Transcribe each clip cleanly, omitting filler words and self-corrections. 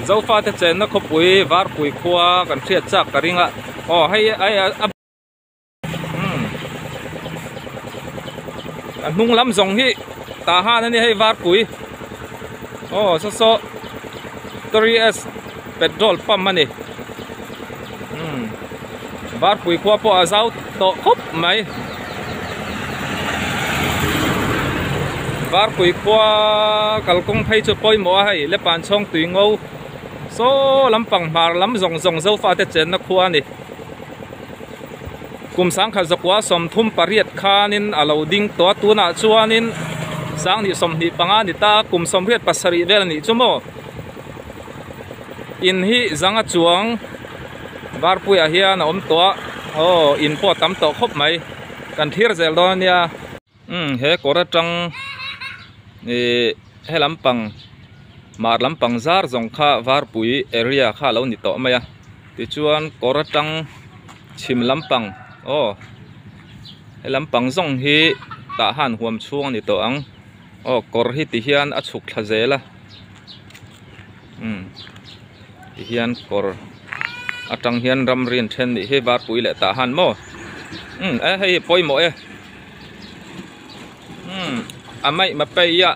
Zofate chenna khawpui Varpui khua kan hriat chak ka ring a aw hei ai a umm a hnung lam zawng hi tah han a ni hei Varpui aw saw saw 3S petrol pump a ni umm Varpui khua pawh a zau tawh khawp mai Varpui khua kalkawng phei chu pawimawh a hei Lepan chhawng tui ngo saw lampang hmar lam zawng zawng Zofate chenna khua a ni. Kum sangkhat zakua 38 khanin a lo ding tawh a tunah chuanin sanghnih 25 ni ta kum 87 vel a nih chu maw in hi zanga chuang varpuiah hian a awm tawh a aw in pawh a tam tawh khawp mai kan thlir zel dawn a nia umm he kawr atang ihh he lampang mar lampang zar zawng kha varpui area kha a lo ni tawh mai a tichuan kawr atang chhim lampang aw he lampang zawng hi tah han huam chhung a ni tawh ang aw kawr hi ti hian a chhuk thla zel a umm ti hian kawr atang hian ramri an then nih hi varpui leh tah han maw umm e hei hi pawimawh e umm a maih mapei a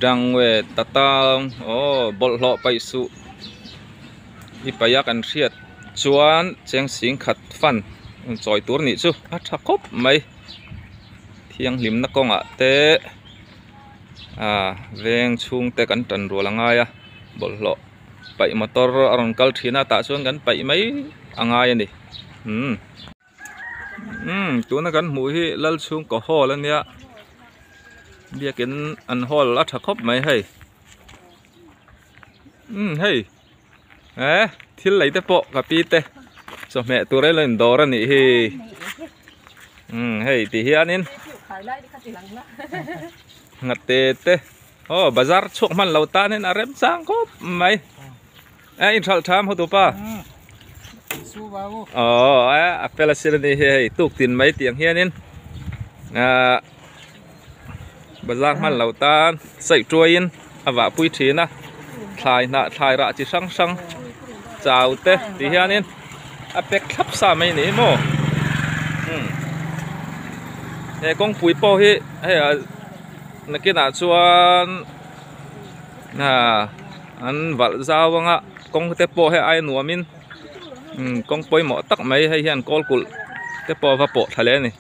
dangwe tatang aw bawlhhlawh paih suh. I paih a kan hriat chuan cheng sing khat fan chawi tur nih chu a tha khawp mai thianghlimna kawngah te ah veng chhung te kan tan rual a ngai a bawlhhlawh paih motor a rawn kal thin a tah chuan kan paih mai a ngai a ni umm. Umm tuna kan hmuh hi Lalchhungkaw hall a nia biakin an hall a tha khawp mai hei. Umm hei eh thil lei te pawh ka pi te chawhmeh tur elo in dawr a nih hi umm hei ti hianin nghate te aw bazar chhuak hman lo tanin a remchang khawp mai eh inhralh tha hotu pa aw eh a fel asin a nih hi hei tuk tin mai tiang hianin ah. Bazar hman lo tan saih tuaiin a vah pui thin a thlai hnah thlai rah chi hrang hrang chau te ti hianin a pack thlap sa mai a ni hi maw umm he kawngpui pawh hi hei ah nakinah chuan ah an valh zau anga kawng te pawh hei ai nuamin umm kawng pawimawh tak mai hei hian kawl kulh te pawh a va pawh thla leh a ni.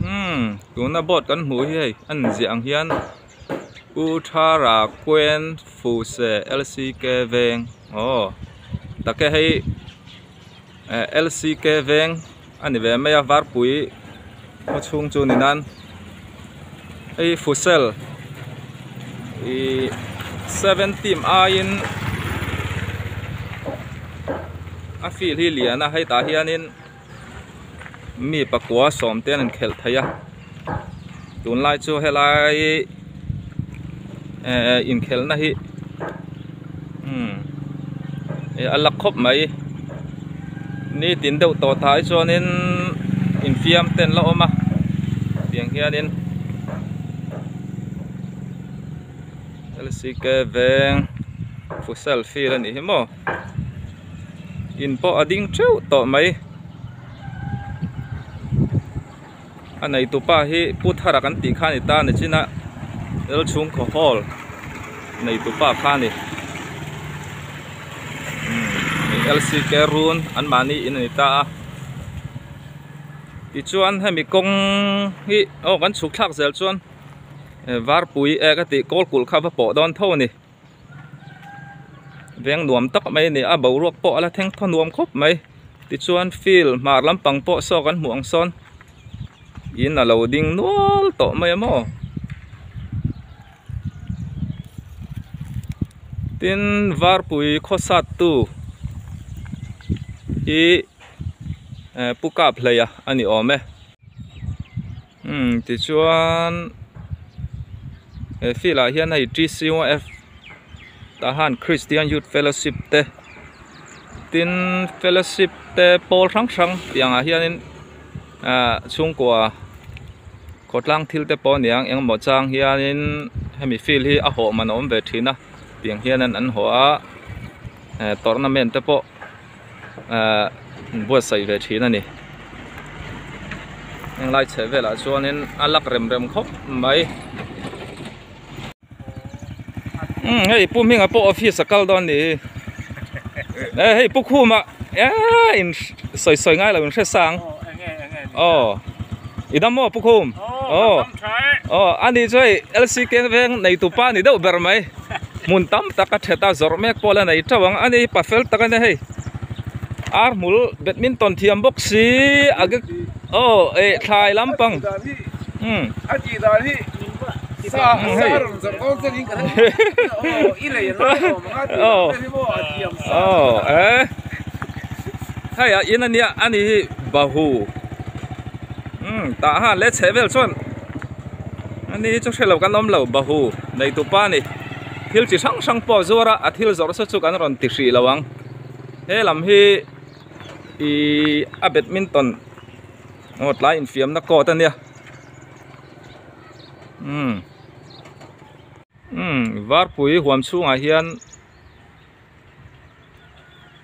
Umm tuna board kan hmuh hi hei a inziah ang hian U Thara Kuen Fuse L_C_K veng aw take hei eh L_C_K veng a ni ve mai a varpui khaw chhung chu ni nan hei fusel ihh seven team aiin a field hi lian a hetah hianin. Mi pakua sawm te an inkhelh thei a tunlai chu helai eh inkhelhna hi umm a la khawp mai nitin deuh tawh thai chuanin infiam te an la awm a tiang hianin L_C_K veng futsal field a nih hi maw. In pawh a ding theuh tawh mai a neitu pa hi pu thara kan tih kha a ni ta ni chin a Lalchhungkaw hall neitu pa kha a ni umm L_C_K run an mahni in a ni ta a tichuan hemi kawng hi aw kan chhuk thlak zel chuan varpui e ka tih kawl kulh kha va pawh dawn tho a ni. Veng nuam tak mai a ni a boruak pawh a la thleng thaw nuam khawp mai tichuan field hmar lampang pawh saw kan hmuh ang sawn in a lo ding nual tawh mai a maw tin varpui khawsat tu hi eh pu kap hleia a ni awm e. Umm tichuan he field ah hian hei T_C_O_F tah han Christian Youth Fellowship te tin fellowship te pawl hrang hrang tiang ah hianin ah chhungkua khawtlang thil te pawh a ni ang engemaw chang hianin hemi field hi a hawh man a awm ve thin a. Tiang hian an haw a tournament te pawh ahh an buatsaih ve thin a ni. Heng lai chheh velah chuanin a lak rem rem khawp mai. Umm hei pu hminga pawh office a kal dawn a nih hi. Eh hei pu khuma eee in sawi sawi ngai lo in hre sang. Aw i dam maw pu khum? Aw aw a nih chu hei LCK veng nei tu pa ni deuh ber mai. Hmun tam tak a that a zawrh mek pawh la nei teuh ang a ni pa fel tak a nia hei. Ar hmul badminton thiam bawk si a aw eh thlai lampang umm. Aw eh hei a in a nia a ni hi bahu umm tah han leh chheh vel chuan a ni hi chu hrelo kan awm lo bahu nei tupa a ni thil chi hrang hrang pawh zuar a a thil zawrh saw chu kan rawn ti hrih lo ang he lam hi ihh a badminton aw tlai infiamna court a nia. Umm umm varpui huam chhungah hian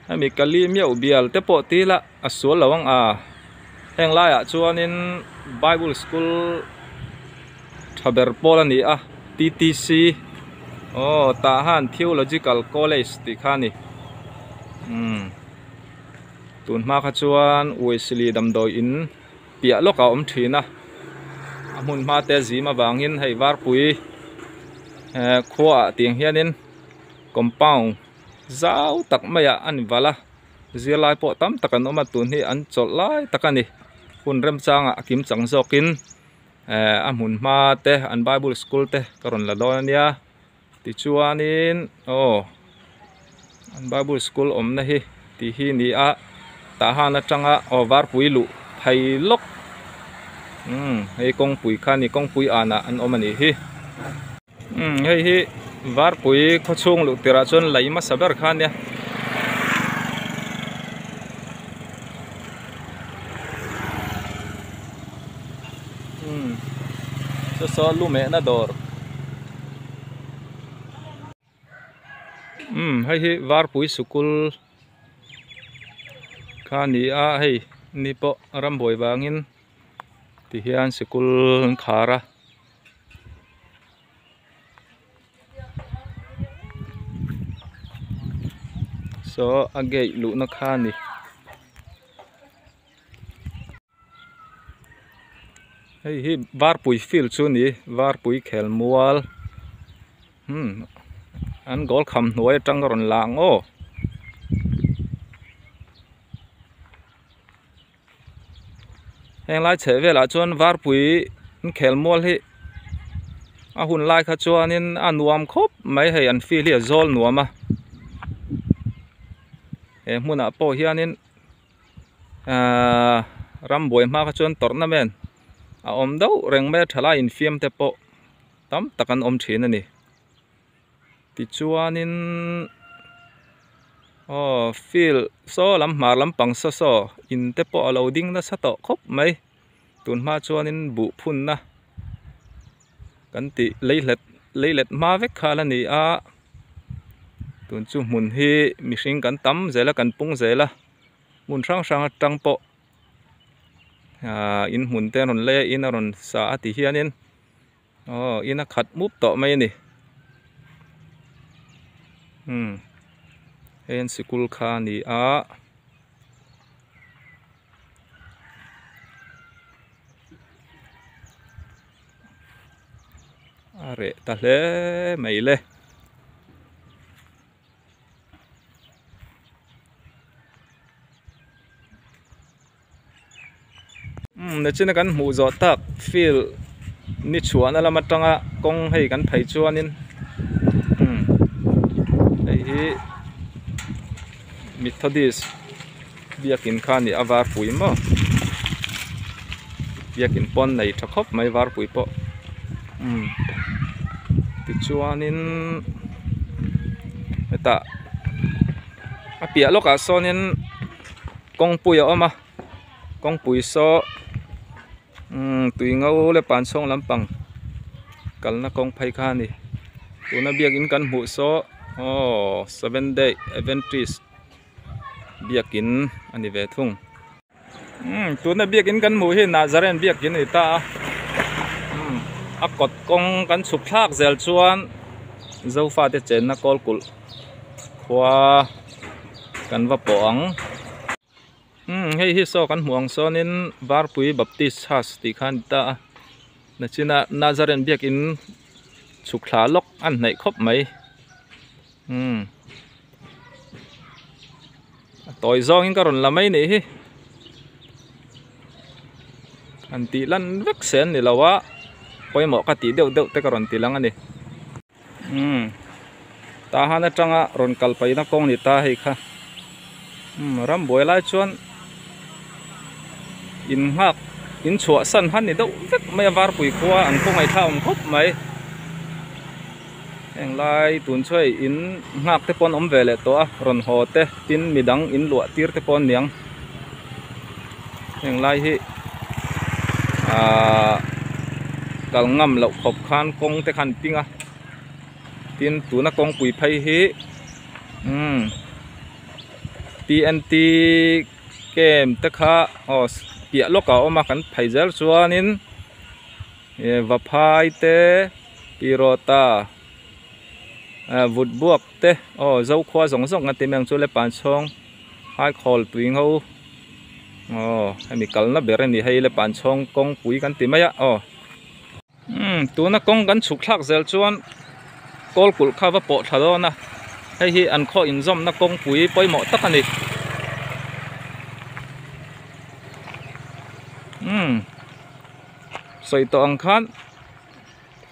hemi kali miauh bial te pawh ti ila a sual lo ang a heng laiah chuanin bible school tha ber pawl a ni a T T C aw tah han theological college tih kha a ni umm tun hma kha chuan uaisili damdawi in. Piah lawk a awm thin a a hmun hma te zim avangin hei varpui eh khuaah tiang hianin compound zau tak maiah a ni valh a zirlai pawh tam tak an awm a tun hi an chawlh lai tak a ni hun remchangah a kim chang zawkin eh a hmun hma te an bible school te ka rawn la dawn a nia tichuanin aw an bible school awmna hi tih hi a ni a tah han atanga aw varpui luh phei lawk umm hei kawngpui kha a ni kawngpui anah an awm a nih hi umm hei hi varpui khaw chhung luh tirah chuan lei hmasa ber kha a nia. Umm saw saw lu mehna dawr umm hei hi varpui sikul kha a ni a hei ni pawh rambuai vangin tihian sikul an khar a. Saw a gate luhna kha a ni. Hei hi varpui field chu a ni varpui khel mual hmm an goal kham hnuai atang a rawn lang aw. Heng lai chheh velah chuan varpui an khel mual hi a hun lai kha chuanin a nuam khawp mai hei an field hi a zawl nuam a he hmunah pawh hianin. Ahh rambuai hma kha chuan tournament a awm deuh reng mai a thalai infiam te pawh tam tak an awm thin a ni tichuanin aw field saw lam hmar lampang saw saw in te pawh a lo ding nasa tawh khawp mai tun hma chuanin buh phunna kan tih leilet leilet hma vek kha la ni a tun chu hmun hi mihring kan tam zel a kan pung zel a hmun hrang hrang atang pawh ahh in hmun te a rawn lei a in a rawn sa a ti hianin aw in a khat mup tawh mai a ni umm hei an sikul kha a ni a. A reh ta hle mai le. Umm nichina kan hmuh zawh tak field ni chhuahna lam atanga kawng hei kan phei chuanin umm hei hi Methodist biakin kha a ni a varpui maw biakin pawn nei tha khawp mai varpui pawh umm tichuanin hetah a piah lawkah sawnin kawngpui a awm a kawngpui saw umm tui ngo leh panchhawng lampang kalna kawng phei kha a ni tuna biakin kan hmuh saw. Aw Seven Day Adventist biakin a ni ve thung. Umm tuna biakin kan hmuh hi Nazarene biakin a ni ta a umm a kawt kawng kan chhuk thlak zel chuan Zofate chenna kawl kulh khua kan va pawh ang. Umm hei hi saw kan hmuh ang sawnin Varpui Baptist Church tih kha a ni ta a nachina Nazarene biakin chhuk thla lawk a hnaih khawp mai umm. A tawi zawngin ka rawn la mai nih hi han tih lan vek se an ni lo a pawimawh ka tih deuh deuh te ka rawn ti lang a ni umm tahan atanga rawn kal paihna kawng ni ta hei kha umm rambuai lai chuan in nghak in chhuah san han ni deuh vek mai a varpui khua an khawngaih thla awm khawp mai. Heng lai tun chu hei in nghak te pawh an awm ve leh tawh a rawn haw te tin midang in luah tir te pawh an niang heng lai hi ahh kal ngam loh khawp khan kawng te khan ping a tin tuna kawngpui phei hi umm T N T camp te kha aw piah lawkah a awm a kan phei zel chuanin. Vaphai te Pirawta vut buak te aw Zokhua zawng zawng kan ti mai ang chu le Panchhawng Haikhawl tui ngho aw hemi kalna ber a ni hei le Panchhawng kawngpui kan ti mai a aw umm tuna kawng kan chhuk thlak zel chuan kawl kulh kha va pawh thla dawn a hei hi an khaw inzawmna kawngpui pawimawh tak a ni umm. Sawi tawh ang khan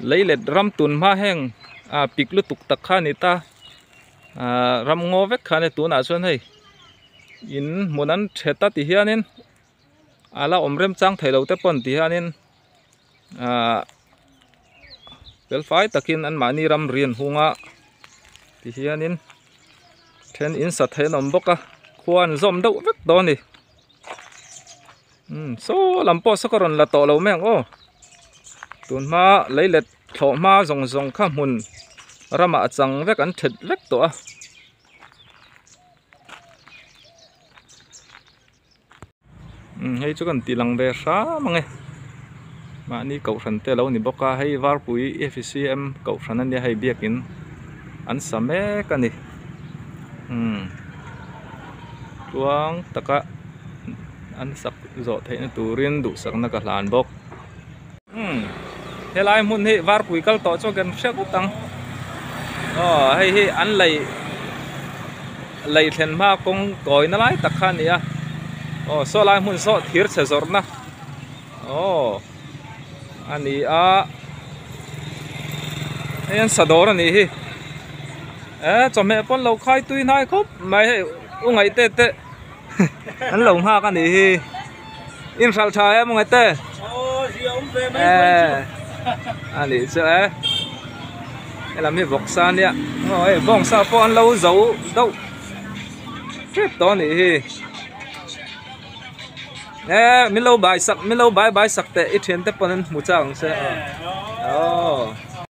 leilet ram tun hma heng ah pik lutuk tak kha a ni ta ah ram ngaw vek kha a ni tunah chuan hei in hmun an thet a ti hianin a la awm remchang thei lo te pawn ti hianin ah fel fai takin anmahni ram rian hung a ti hianin then in sa thei an awm bawk a khua an zawm deuh vek dawn a ni. Umm saw lam pawh saw ka rawn la tawh lo mai ang aw tun hma leilet thlawh hma zawng zawng kha hmun ramah a chang vek an that vek tawh a. Umm hei chu kan ti lang ve hram ang e mahni kohhran te alo ni bawk a hei varpui F_C_M kohhran ania hei biakin an sa mek a ni umm tluang taka. An sak zawh theihna turin duhsakna ka hlan bawk. Umm helai hmun hi varpui kal tawh chuan kan hria ngawt ang. Aw hei hi an lei lei thlen hma kawng kawina lai tak kha a ni a. Aw saw lai hmun saw thir chhe zawrhna aw a ni a. Hei an sa dawr a nih hi. E chawhmeh pawn lo khai tui hnai khawp mai hei u ngaih te te. An lo nghak a nih hi. In hralh tha em ange te? A nih chu e. Helam hi vawksa a nia. Aw hei bawngsa pawh an lo zo deuh hrep tawh a nih hi. E min lo bai sak min lo bai bai sak teh i thiante pawn an hmu chak ang che. Aw.